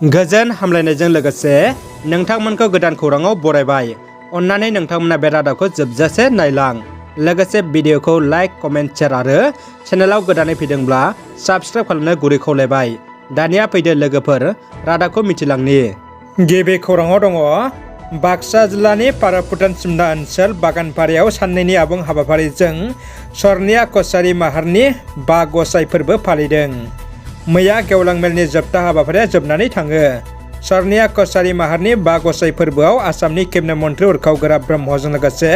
गोजोन हामलायनायजों लोगोसे नोंथांमोनखौ गोदान खौराङाव बरायबाय। अन्नानै नोंथांमोना बे रादाबखौ जोबजासे नायलां। लोगोसे भिडिअखौ लाइक, कमेन्ट, शेयार आरो चेनेलाव गोदानै फैदोंब्ला साबस्क्राइब खालामनो गुरै खावलायबाय। दानिया फैदो लोगोफोर रादाबखौ मिथिलांनि। गिबि खौराङाव दङ बाक्सा जिल्लानि पाराभुटान सिमना ओनसोल बागानपारायाव साननैनि आबुं हाबाफारिजों सरनिया कछारी माहारनि बा गसाइ फोरबो फालिदों। मैया गेवलां मेलनि जोबथा हाबाफारिया जोबनानै थाङो। सरनिया कछारी माहारनि बा गसाइ फोरबोआव आसामनि केबिनेट मन्थ्रि उरखाव गोरा ब्रह्मजों लोगोसे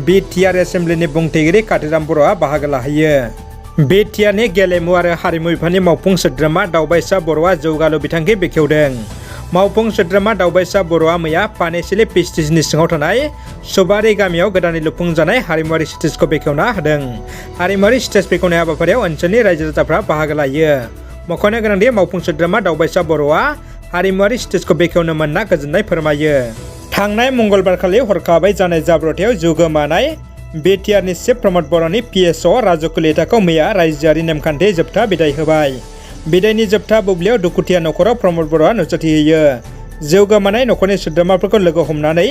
बिटिआर एसेम्ब्लिनि बुंथिगिरि कातिराम बर'आ बाहागो लाहैयो। बिटिआरनि गेलेमु आरो हारिमु बिफाननि मावफुं सोद्रोमा दावबायसा बर'आ जौगालु बिथांखि बेखेवदों। मावफुं सोद्रोमा दावबायसा बर'आ मैया पानेसिलि पिस्टिसनि सिङाव थानाय सुबारि गामियाव गोदानै लुफुंजानाय हारिमुवारि स्टेजखौ बेखेवना होदों। हारिमुवारि स्टेज बेखेवनाय हाबाफारियाव ओनसोलनि रायजो राजाफ्रा बाहागो लायो। मख'नो गोनांदि मावफुं सोद्रोमा दावबायसा बर'आ हारिमुवारि स्टेजखौ बेखेवनो मोनना गोजोननाय फोरमायो। थांनाय मंगलबारखालि हरखाबै जानाय जाब्रबथायाव जिउ गोमानाय बिटिआरनि चिफ प्रमद बर'नि पिएसअ राजु कलिताखौ मैया रायजोआरि नेमखान्थि जोबथा बिदाय होबाय। बिदायनि जोबथा बुब्लियाव दुखुथिया नखराव प्रमद बर'आ नुजाथि होयो। जिउ गोमानाय नखरनि सोद्रोमाफोरखौ लोगो हमनानै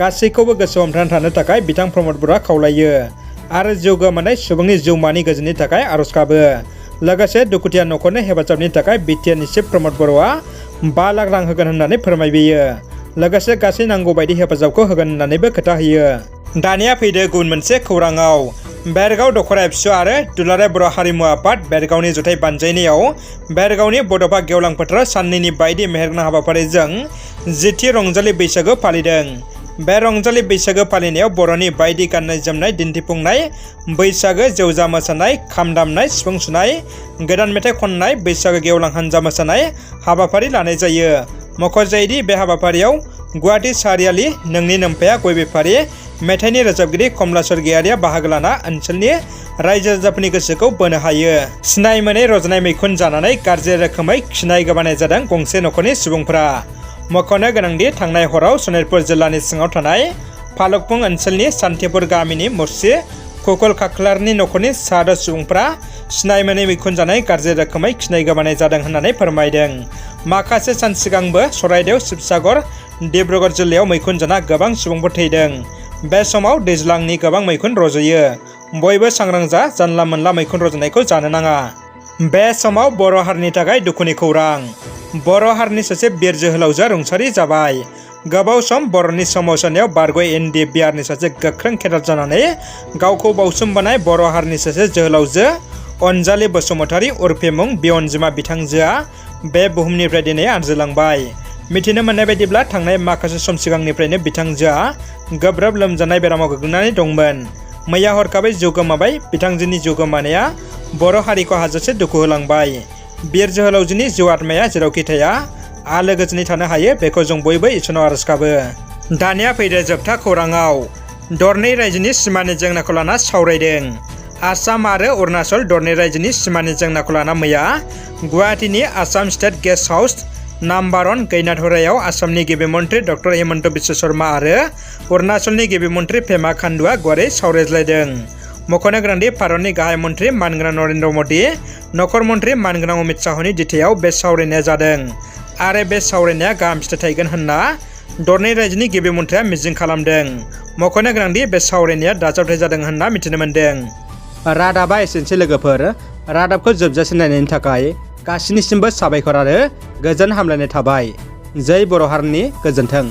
गासैखौबो गोसो हमथाना थानो थाखाय बिथां प्रमद बर'आ खावलायो आरो जिउ गोमानाय सुबुंनि जिउमानि गोजोननि थाखाय आरज गाबो। लोगोसे दुखुथिया नखरनि हेफाजाबनि थाखाय बिटिआरनि चिफ प्रमद बर'आ 5 लाख रां होगोन होननानै फोरमायबोयो। लोगोसे गासै नांगौ बायदि हेफाजाबखौ होगोन होननानैबो खोथा होयो। दानिया फैदो गुबुन मोनसे खौराङाव। बेरगाव दख'रा एबसु आरो दुलाराय बर' हारिमु आफाद बेरगावनि जथाइ बानजायनायाव बेरगावनि बड'फा गेवलां फोथाराव साननैनि बायदि मेहेरगोनां हाबाफारिजों 10थि रंजालि बैसागो फालिदों। बे रंजालि बैसागो फालिनायाव बर'नि बायदि गाननाय जोमनाय दिन्थिफुंनाय, बैसागो जेवजा मोसानाय, खाम दामनाय, सिफुं सुनाय, गोदान मेथाइ खननाय, बैसागो गेवलां हानजा मोसानाय हाबाफारि लानाय जायो। मख'जायोदि बे हाबाफारियाव गुवाहाटी सारियालि नोंनि नोम्फाया गय बेफारि मेथाइनि रोजाबगिरि कमला स्वर्गियारिया बाहागो लाना ओनसोलनि रायजो राजाफोरनि गोसोखौ बोनो हायो। सिनाय मोनै रज'नाय मैखुन जानानै गाज्रि रोखोमै खिनाय गोबानाय जादों गंसे नखरनि सुबुंफोरा। मख'नो गोनांदि थांनाय हराव सनितपुर जिल्लानि सिङाव थानाय फालुकपुं ओनसोलनि सान्थिपुर गामिनि मुरसि कुकुल खाख्लारनि नखरनि साद' सुबुंफोरा सिनाय मोनै मैखुन जानाय गाज्रि रोखोमै खिनाय गोबानाय जादों होननानै फोरमायदों। माखासे सान सिगांबो सराइदेव, शिबसागर, डिब्रुगड़ जिल्लायाव मैखुन जाना गोबां सुबुंफोर थैदों। बे समाव दैज्लांनि गोबां मैखुन रज'यो। बयबो सांग्रां जा, जानला मोनला मैखुन रज'नायखौ जानो नाङा। बे समाव बर' हारिनि थाखाय दुखुनि खौरां। बर' हारिनि सासे बिर जोहोलावजोआ रुंसारि जाबाय। गोबाव सम बर'नि सोमावसारनायाव बारग' एनडिएफबिआरनि सासे गोख्रों केडार जानानै गावखौ बावसोमबोनाय बर' हारिनि सासे जोहोलावजो अनजालि बसुमतारी उर्फे मुं बिअनजिमा बिथांजोआ बे बुहुमनिफ्राय दिनै आनज्रायलांबाय। मिथिनो मोननाय बायदिब्ला थांनाय माखासे सम सिगांनिफ्रायनो बिथांजोआ गोब्राब लोमजानाय बेरामाव गोग्लैनानै दंमोन। मैया हरखाबै जिउ गोमाबाय। बिथांजोनि जिउ गोमानाया बर' हारिखौ हाजासे दुखु होलांबाय। बिर जोहोलावजोनि जिउ आत्माया जेरावखि थाया आलो गोजोनै थानो हायो, बेखौ जों बयबो इसोरनाव आरज गाबो। दानिया फैदो जोबथा खौराङाव। दरनै रायजोनि सिमानि जेंनाखौ लाना सावरायदों। आसाम आरो अरुणाचल दरनै रायजोनि सिमानि जेंनाखौ लाना मैया गुवाहाटीनि Assam state guest house number 1 गैनाथरायाव आसामनि गिबि मन्थ्रि डक्टर हिमन्त बिश्व शर्मा आरो अरुणाचलनि गिबि मन्थ्रि पेमा खान्डुआ गुवारै सावरायज्लायदों। मख'नो गोनांदि भारतनि गाहाय मन्थ्रि मानगोनां नरेन्द्र मदि, नखर मन्थ्रि मानगोनां अमित शाहनि दिथायाव बे सावरायनाया जादों आरो बे सावरायनाया गाहाम फिथाइ थायगोन होनना दरनै रायजोनि गिबि मन्थ्रिया मिजिं खालामदों। मख'नो गोनांदि बे सावरायनाया दाजाबथाय जादों होनना मिथिनो मोन्दों। रादाबा एसेनोसै लोगोफोर। रादाबखौ जोबजासे नायनायनि थाखाय गासैनिसिमबो साबायखर आरो गोजोन हामलायनाय थाबाय। जै बर' हारिनि गोजोन्थों।